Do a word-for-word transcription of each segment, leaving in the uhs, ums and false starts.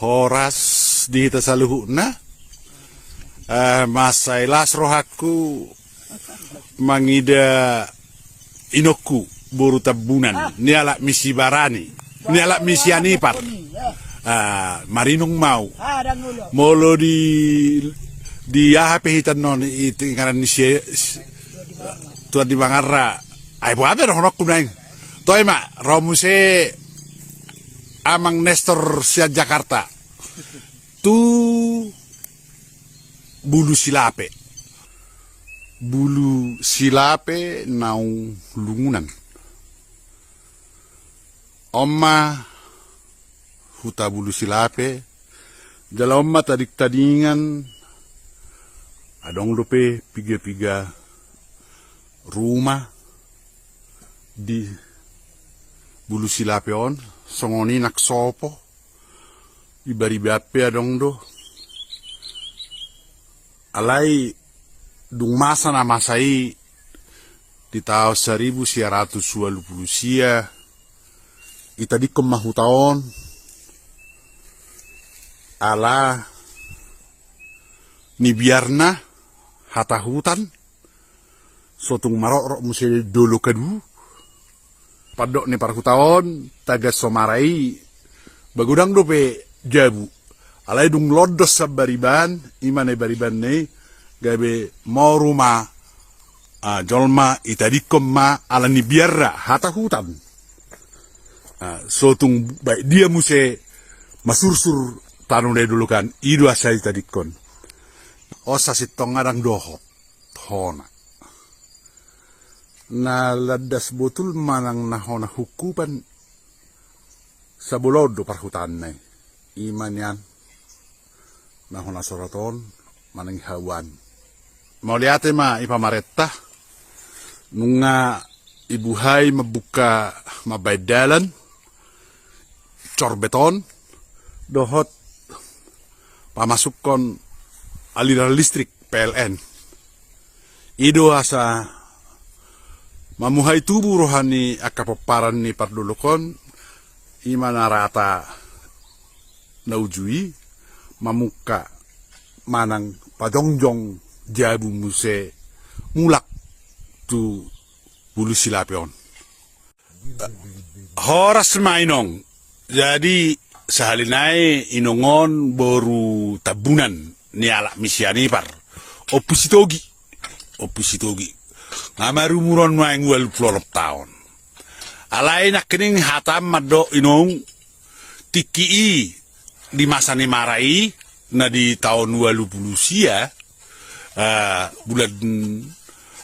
Horas di hita saluhutna. Eh, mansai las rohangku mangida inongku boru Tambunan, ni halak Misibarani, ni halak Misianipar. Ah, marinong ma au. Molo di, di aha pe hita annon, i inganan ni si, si, Tuan di Mangarra. Ai boha pe dohononku nuaeng. Toe ma, ro muse Amang Nestor sian Jakarta. Tu Bulu Silape. Bulu Silape naung lungunan. On ma huta Bulu Silape, jala on ma tading-tadingan, adong dope piga-piga rumah di Bulu Silape on, songon i nang sopo, ibariba pe adong do. Alai dung masa na masa i di taon saribu sia ratus ualu pulu sia, itadingkon ma huta on, ala nibiarna hata hutan, so tung marokrok muse dolok adu. Pandok ni parhuta on, tagan somara i, ba godang dope jabu. Alai dung londos sian bariba an, i ma na ibariba an i, gabe moru ma, ah, jolma, itadingkon ma ala nibiarna hata hutan. Ah, so tung baen dia muse masursur tano na i dolok an, i do asa itadingkon. On sasintongna ndang dohot hona. Na landas botul manang na hona hungkupan, sabolaon do parhutaanna i. I ma nian na hona soroton manang i hau an. Mauliate ma i pamarenta, nunga ibuhai mambuka mambaen dalan, cor beton, dohot pamasukkon aliran listrik, P L N. I do asa mamuhai tubu roha ni angka pomparan ni pardolok on, i ma na rata na uju i, mamungka manang pajongjong jabu muse mulak tu Bulu Silape on. Horas ma inong. Jadi, sahali nai inong on boru Tambunan ni halak Misianipar. Ompu Sitogi. Ompu Sitogi. Nga marumur on nuaeng ualu pulu onom taon. Alai nangkining hata mandok inong, tingki i di masa ni mara i, na di taon ualu pulu sia, ah, bulan,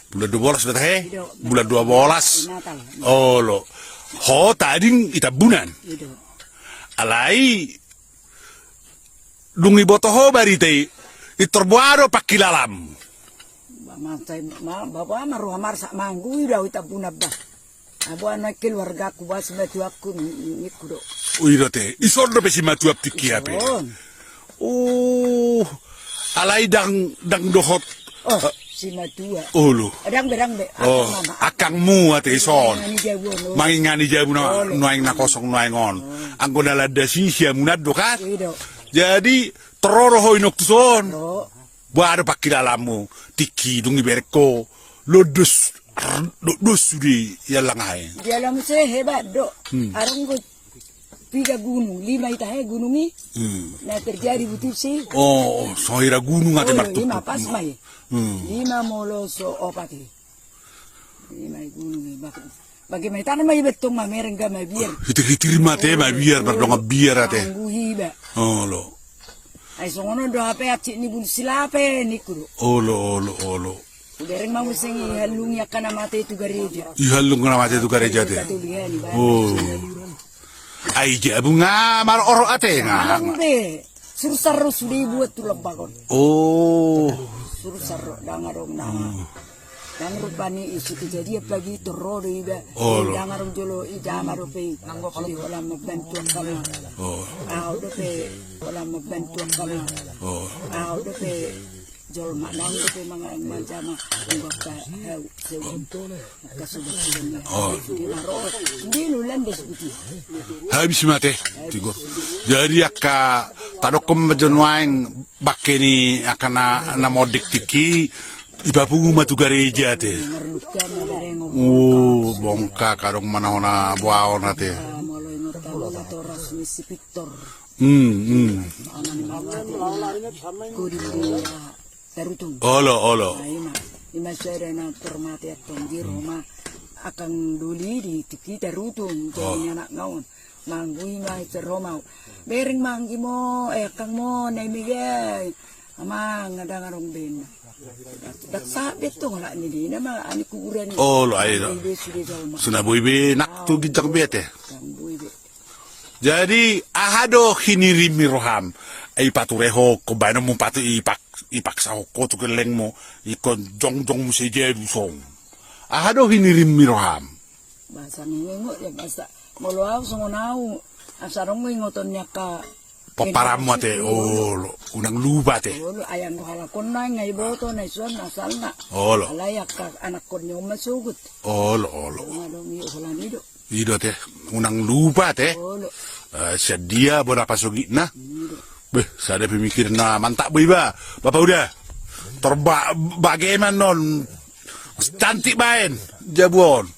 bulan dua bolas, betul he? Bulan dua bolas. Olo. Ho tading i Tambunan. Alai dung iboto ho barita i, intor boha do pangkilalaanmu? Ba, ma, ma, ba, ba, ma, roha marsak manggu i do au i Tambunan ba. Aboan na keluargaku ba simatuangku ni, ni, ningku do. O, i do ate. Ison dope simatuam tingki i pe. Ison. O, alai ndang, ndang dohot. O, simatua. Olo. Ndang be, ndang be. O, angkangmu ate ison. Mangingani jabu on. Mangingani jabu na, nuaeng na kosong nuaeng on. Anggo na landas i siamun an do kan. I do. Jadi, tor ro do ho inong tuson. Boha do pangkilalaanmu, tingki dung ibereng ho, londos, londos sude i, allang aha i. Di alam muse hebat do. Adong do piga gunung, lima i tahe gunung i. Na terjadi butusi. O, so hira gunung ate martumpuk. Lima pas ma i. Lima molo so opat i. Lima i gunung i, bak-, bagaimana tano ma iba tong mamereng ga mabiar. Hitir-hitir ma ate mabiar, mardongan biar ate. Anggu hiba. Olo. Ai songon on do hape hansit ni Bulu Silape ningku do. Olo, olo, olo. Hubereng ma muse i ihallungi angka na mate tu gareja. Ihallungi na mate tu gareja ate. Katolik an iba. O. Ai jabu nga marorot ate nga. Ndang be. Sursar ro sude ibuat tu lambak on. O. Sursar ro, ndang adong na. Ndang rupani isi kejadian pagi tor ro do iba. Olo. Ndang adong jolo i jama dope i. Sude holan mambantu angka ma. O. Ahu dope holan mambantu angka ma. O. Ahu dope jolma ndang dope manjama. Anggo angka hau sewa. Angka subat-subat na. O. Sude marorot. Sude lulan des buti. Habis mate. Tigor. Jadi angka Tadokkon ma jo nuaeng bangke ni angka na, na monding tingki, ipapungu ma tu gareja ate. Ngarluka ma gareja. O, bongkak adong ma na hona boaon ate. Molo ingot au na toras ni si Victor. Hmm, hmm. Anak ni mama ate. Godang dia. Tarutung. Olo, olo. Ima, ima sada na termati attong di Roma. Akang doli di tingki Tarutung. Jadi anak naon. Manggui ma i si Roma. Bereng manggui mo, eh, akang mo, na i mege. Amang, adong adong bena. Dak sabe tong ala ni dina ma ani kuburan. Olo, ai do. Suna boi be nak tu ginjang be ate. Kang boi be. Jadi aha do hinirim ni roham? Ipaturehon ho baenonmu patu ipak, ipaksahon ho tu kellengmu ingkon jongjong muse jabu song. Aha do hinirim ni roham? Basa ningo ya basa molo au songon au asa dong ingoton ni angka pomparanmu ate. Olo, unang lupa ate. Olo, ayang do halakon na ngai boto na ison asalna. Olo. Alai angka anakkon ni oma sogot. Olo, olo. Adong i holan i do. I do ate, unang lupa ate. Olo. Eh, sian dia bona pasogitna. Beh, sada pemikiran na mantap bo iba. Bapa uda. Tor ba, bage ma non. Cantik baen jabu on.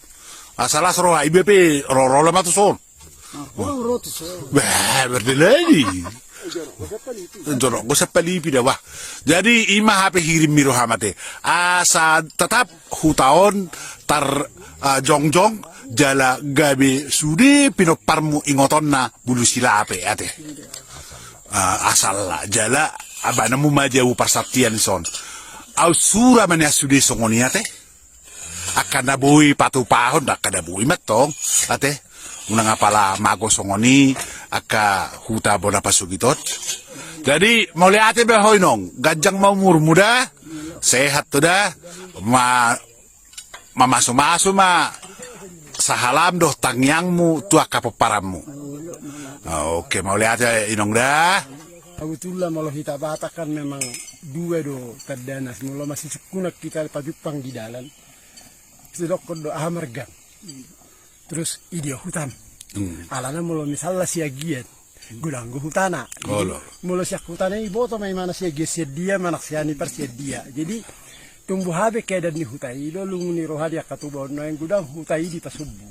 Asal las roha iba pe roro la ma tu son. Bah, berdalani. Jorok gosap palipi da bah. Jadi ima hape hirim ni roham ate. Asa tetap huta on tar, ah, jongjong jala gabe sude pinomparmu ingotonna Bulu Silape ate. Ah, asal jala baenonmu ma jabu parsattian son. Au sura ma nian sude songon i ate. Angka na boi patupahon, angka na boi mantong ate. Unang apala mago songon i angka huta bona pasogit on. Jadi mauliate be ho inong, ganjang ma umurmu da. Sehat tu da. Ma, mamasumasu ma sahalam dohot tangiangmu tu angka pomparanmu. Oke, mauliate inong da. Sabotulna molo hita Batak kan memang dua do tandana, molo masisungkunan hita pajumpang di dalan. Sidokkon do aha margam. Terus i dia hutam. Alana molo misalna Siagian, godang do hutana. Molo sian hutana i boto ma imana Siagian sian dia, manang Sianipar sian dia. Jadi tung boha be keadaan ni huta i do lungun ni roha ni angka tubuan nuaeng godang huta i dipasombu.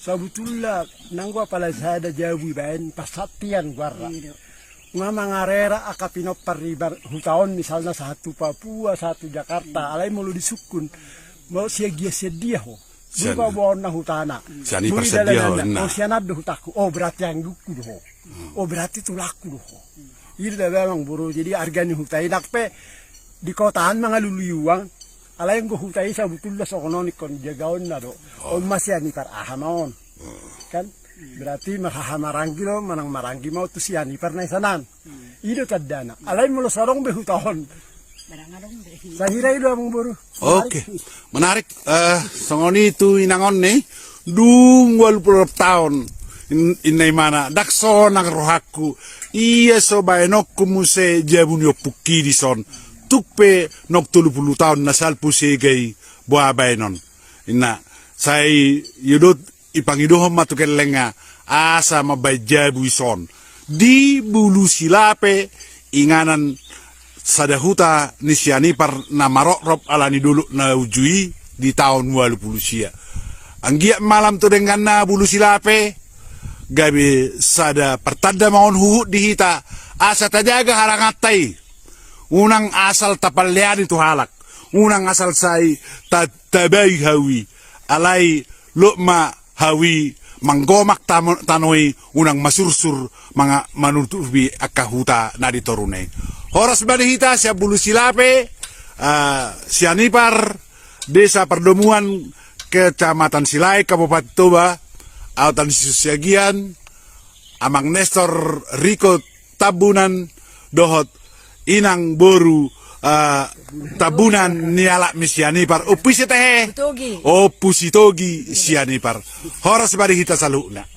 Sabotulna nanggo apala sada jabu ibaen parsattian goarna. Nga mangarera angka pinompar di huta on misalna sahat tu Papua, sahat tu Jakarta, alai molo disungkun. Molo Siagian sian dia ho. Boi paboaonna hutana. Sianipar sian dia ho. O sian an do hutangku. O berarti anggukku do ho. O berarti tulangku do ho. I do da memang boru, jadi arga ni huta i nang pe di kota an mangalului uang. Alai anggo huta i sabotulna songon on ingkon jagaonna do. On ma Sianipar aha ma on. Kan berarti marhaha maranggi do manang maranggi ma on tu Sianipar na i sanan. I do tandana. Alai molo so adong be huta on. Sahira i do amang boru. Oke. Menarik. Eh, songon i tu inangon ni dung ualu pulu onom taon. Inna imana, ndang sonang rohangku. Ia so baenonku muse jabu ni ompungki dison. Tung pe nong tolu pulu taon na salpu sega i boha baenon. Inna, sai iodot ipangidohon ma tu kellengna asa mambaen jabu ison di Bulu Silape, inganan sada huta ni Sianipar na marokrok ala ni dolok na uju i di taon ualu pulu sia. Anggiat malam tu dengganna Bulu Silape, gabe sada partanda ma on huhut di hita asa tajaga haranganta i. Unang asal tapalleani tu halak, unang asal sai ta, tabai hau i, alai lot ma hau i manggomak tano i, unang masursur manutupi angka huta na di toruna i. Horas ma di hita sian Bulu Silape, Sianipar, Desa Pardomuan, Kecamatan Silae, Kabupaten Toba. Au Tan Siagian, Amang Nestor Riko Tambunan, dohot inang boru Tambunan ni halak ni Sianipar. Ompu ise tehe? Ompu Sitogi Sianipar. Horas ma di hita saluhutna.